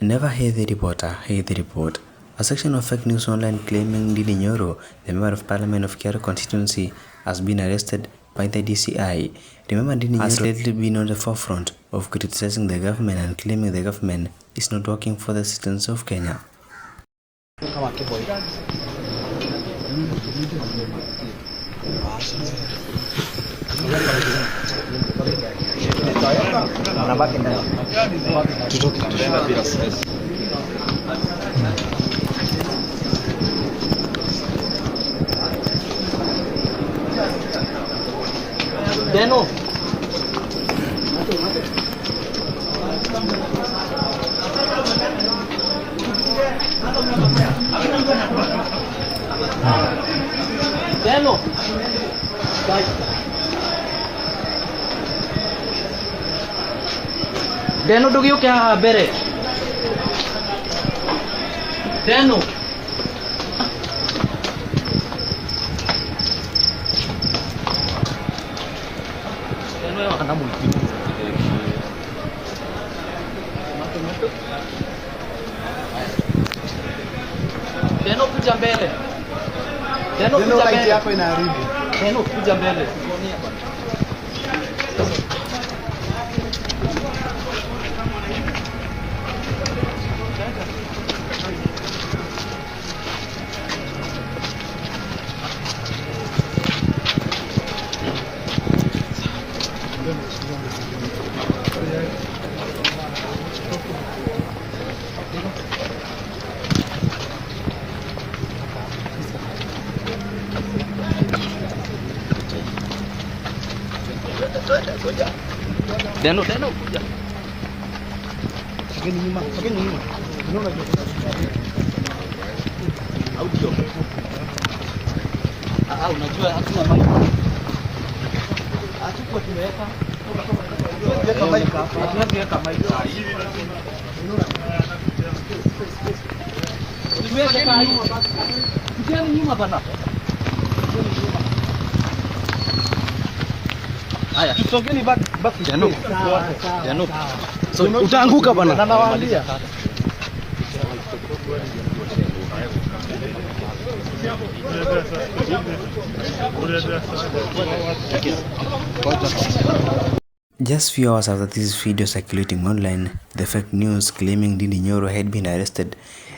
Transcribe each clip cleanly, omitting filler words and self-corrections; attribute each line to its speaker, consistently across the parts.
Speaker 1: Never hear the reporter, hear the report. A section of fake news online claiming Ndindi Nyoro, the member of parliament of Kiharu constituency, has been arrested by the DCI. Remember, Ndindi Nyoro has lately been on the forefront of criticizing the government and claiming the government is not working for the citizens of Kenya.
Speaker 2: Deno. Deno. Deno ndũgĩũke haha mbere. Deno. Deno kuja mbele. Deno kuja mbele.
Speaker 3: Yako inaharibu.
Speaker 2: Deno kuja mbele. Deno, Deno kuja.
Speaker 3: Sogeni nyuma, sogeni nyuma. Unaona
Speaker 2: audio. Ah, unajua hatuna mic. Hatuko tumeweka.
Speaker 3: Tuweka mic
Speaker 2: hapa. Hatuweka mic. Tumeweka nyuma. Kujani nyuma bana. Haya,
Speaker 3: tusogeni back back.
Speaker 2: Deno. Deno.
Speaker 3: So utaanguka bana. Na nawaambia.
Speaker 1: Just few hours after this video circulating online, the fake news claiming Ndindi Nyoro had been arrested,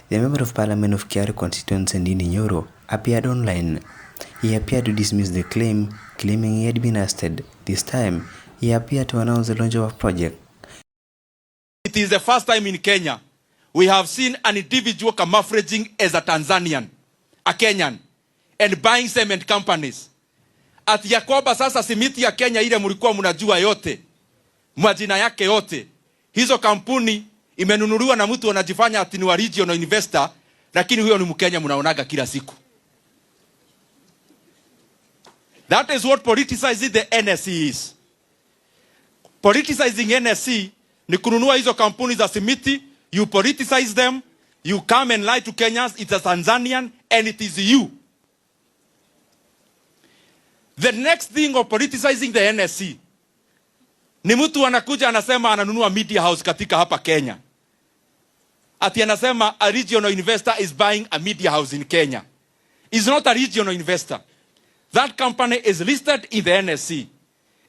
Speaker 1: the member of parliament of Kiharu constituency Ndindi Nyoro appeared online. He appeared to dismiss the claim, claiming he had been arrested. This time, he appeared to announce the launch of a project.
Speaker 4: It is the first time in Kenya we have seen an individual camouflaging as a Tanzanian, a Kenyan, and buying cement companies. Ati ya kwamba sasa simiti ya Kenya ile mlikuwa mnajua yote, majina yake yote, hizo kampuni imenunuliwa na mtu anajifanya ati ni wa regional investor, lakini huyo ni Mkenya mnaonaga kila siku. That is what politicizing the NSE is. Politicizing NSE ni kununua hizo kampuni za simiti. You politicize them, you come and lie to Kenyans, it's a Tanzanian, and it is you. The next thing of politicizing the NSE ni mtu anakuja anasema ananunua media house katika hapa Kenya. Ati anasema a regional investor is buying a media house in Kenya. It's not a regional investor. That company is listed in the NSE.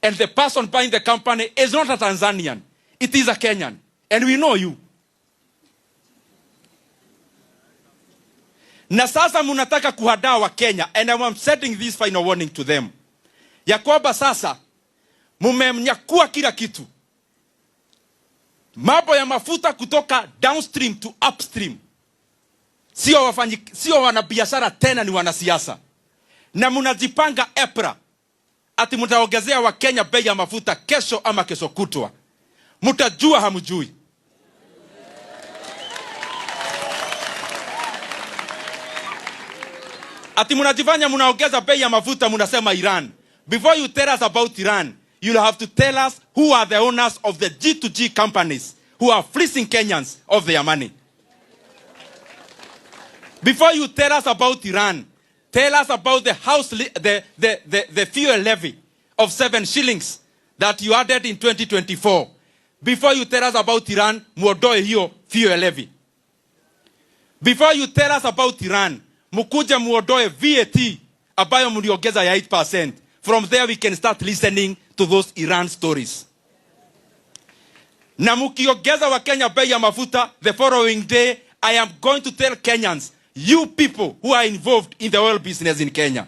Speaker 4: And the person buying the company is not a Tanzanian. It is a Kenyan. And we know you. Na sasa mnataka kuhadaa wa Kenya, and I am setting this final warning to them, ya kwamba sasa mumemnyakua kila kitu. Mambo ya mafuta kutoka downstream to upstream. Sio wanabiashara tena, ni wanasiasa. Na mnajipanga EPRA ati mtaongezea wa Kenya bei ya mafuta kesho ama kesho kutwa. Mtajua hamjui. Ati mnajifanya mnaongeza bei ya mafuta, mnasema Iran. Before you tell us about Iran, you'll have to tell us who are the owners of the G2G companies who are fleecing Kenyans of their money. Before you tell us about Iran, tell us about the house the fuel levy of 7 shillings that you added in 2024. Before you tell us about Iran, muondoe hiyo fuel levy. Before you tell us about Iran, mukuje muondoe VAT ambayo mliongeza ya 8%. From there we can start listening to those Iran stories. Na mukiongeza wa Kenya bei ya mafuta, the following day I am going to tell Kenyans, you people who are involved in the oil business in Kenya.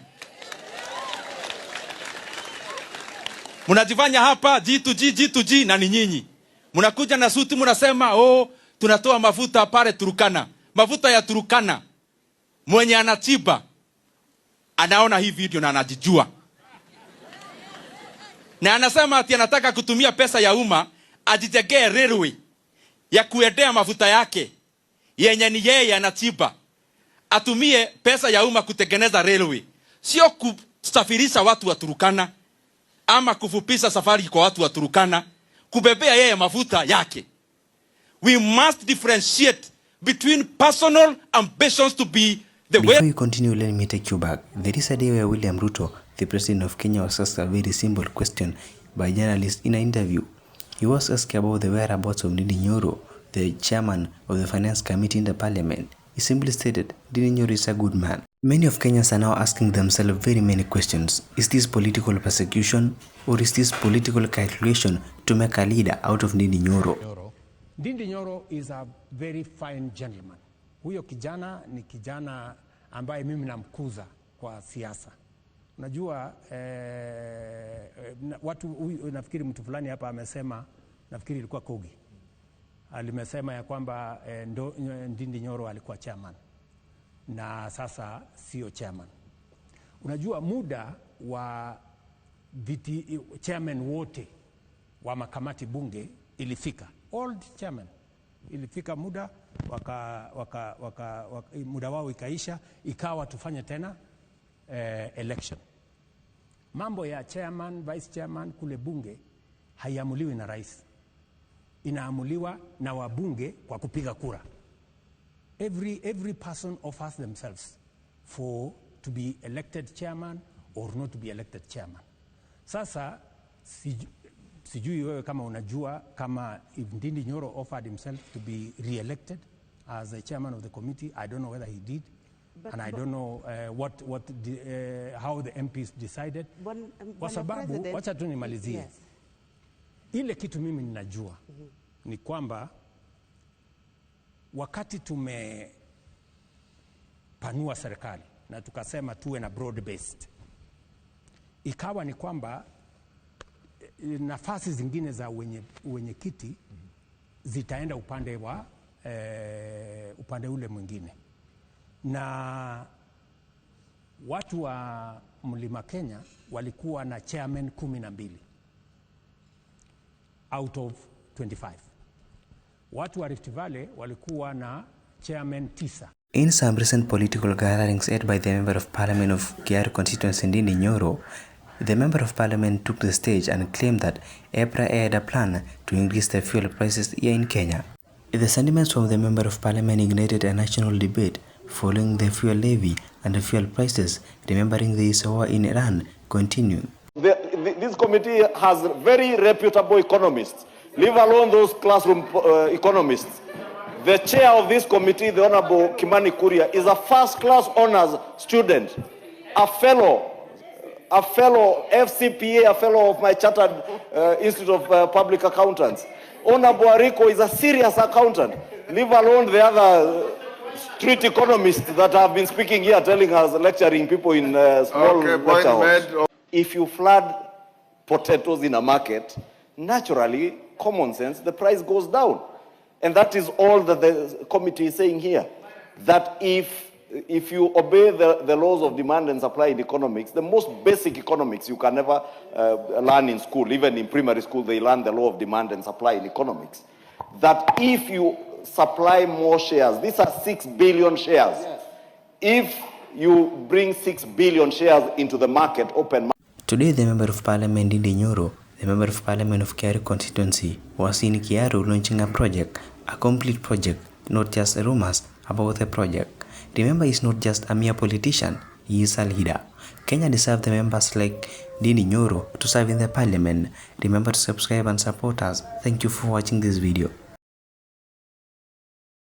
Speaker 4: Mnajifanya hapa G2G, G2G na ni nyinyi. Mnakuja na suti mnasema, oh, tunatoa mafuta pale Turkana. Mafuta ya Turkana, mwenye anachimba anaona hii video na anajijua. Na anasema ati anataka kutumia pesa ya umma ajijengee railway ya kuendea mafuta yake yenye ni yeye anachimba. Atumie pesa ya umma kutengeneza railway, sio kusafirisha watu wa Turkana ama kufupisha safari kwa watu wa Turkana, kubebea yeye mafuta yake. We must differentiate between personal ambitions to be the way.
Speaker 1: Before you continue, let me take you back. There is a day where William Ruto, the president of Kenya, was asked a very simple question by journalists in an interview. He was asked about the whereabouts of Ndindi Nyoro, the chairman of the finance committee in the parliament. He simply stated, Ndindi Nyoro is a good man. Many of Kenyans are now asking themselves very many questions. Is this political persecution or is this political calculation to make a leader out of Ndindi Nyoro?
Speaker 5: Ndindi Nyoro is a very fine gentleman. Huyo kijana ni kijana ambaye mimi namkuza kwa siasa. Unajua watu huyu, nafikiri mtu fulani hapa amesema, nafikiri ilikuwa Kogi, alimesema ya kwamba Ndindi Nyoro alikuwa chairman na sasa sio chairman. Unajua muda wa viti chairman wote wa makamati bunge ilifika, old chairman ilifika muda waka muda wao ikaisha, ikawa tufanye tena election. Mambo ya chairman, vice chairman kule bunge haiamuliwi na rais, inaamuliwa na wabunge kwa kupiga kura. Every person offers themselves for to be elected chairman or not to be elected chairman. Sasa sijui wewe kama unajua kama if Ndindi Nyoro offered himself to be re-elected as the chairman of the committee, I don't know whether he did. And I don't know how the MPs decided. Kwa sababu, wacha tu nimalizie.
Speaker 6: Yes.
Speaker 5: Ile kitu mimi ninajua ni kwamba wakati tumepanua serikali na tukasema tuwe na broad based, ikawa ni kwamba nafasi zingine za wenyekiti zitaenda upande wa upande ule mwingine. Na watu wa Mlima Kenya walikuwa na chairman 12 out of 25. Watu wa Rift Valley walikuwa na chairman 9.
Speaker 1: In some recent political gatherings held by the Member of Parliament of Kiaru constituency Ndindi Nyoro, the Member of Parliament took the stage and claimed that EPRA had a plan to increase the fuel prices here in Kenya. The sentiments from the Member of Parliament ignited a national debate following the fuel levy and the fuel prices, remembering the war in Iran continuing.
Speaker 7: This committee has very reputable economists, leave alone those classroom economists. The chair of this committee, the Honorable Kimani Kuria, is a first-class honors student, a fellow FCPA, a fellow of my Chartered Institute of Public Accountants. Honorable Ariko is a serious accountant, leave alone the other street economists that have been speaking here, telling us, lecturing people in small lecture halls. If you flood potatoes in a market, naturally, common sense, the price goes down. And that is all that the committee is saying here, that if you obey the laws of demand and supply in economics, the most basic economics you can never learn in school, even in primary school, they learn the law of demand and supply in economics, that if you supply more shares, these are 6 billion shares.
Speaker 6: Yes.
Speaker 7: If you bring 6 billion shares into the market, open market.
Speaker 1: Today, the Member of Parliament Ndindi Nyoro, the Member of Parliament of Kiaru constituency, was in Kiaru launching a project, a complete project, not just rumors about the project. Remember, he's not just a mere politician, he is a leader. Kenya deserves the members like Ndindi Nyoro to serve in the parliament. Remember to subscribe and support us. Thank you for watching this video.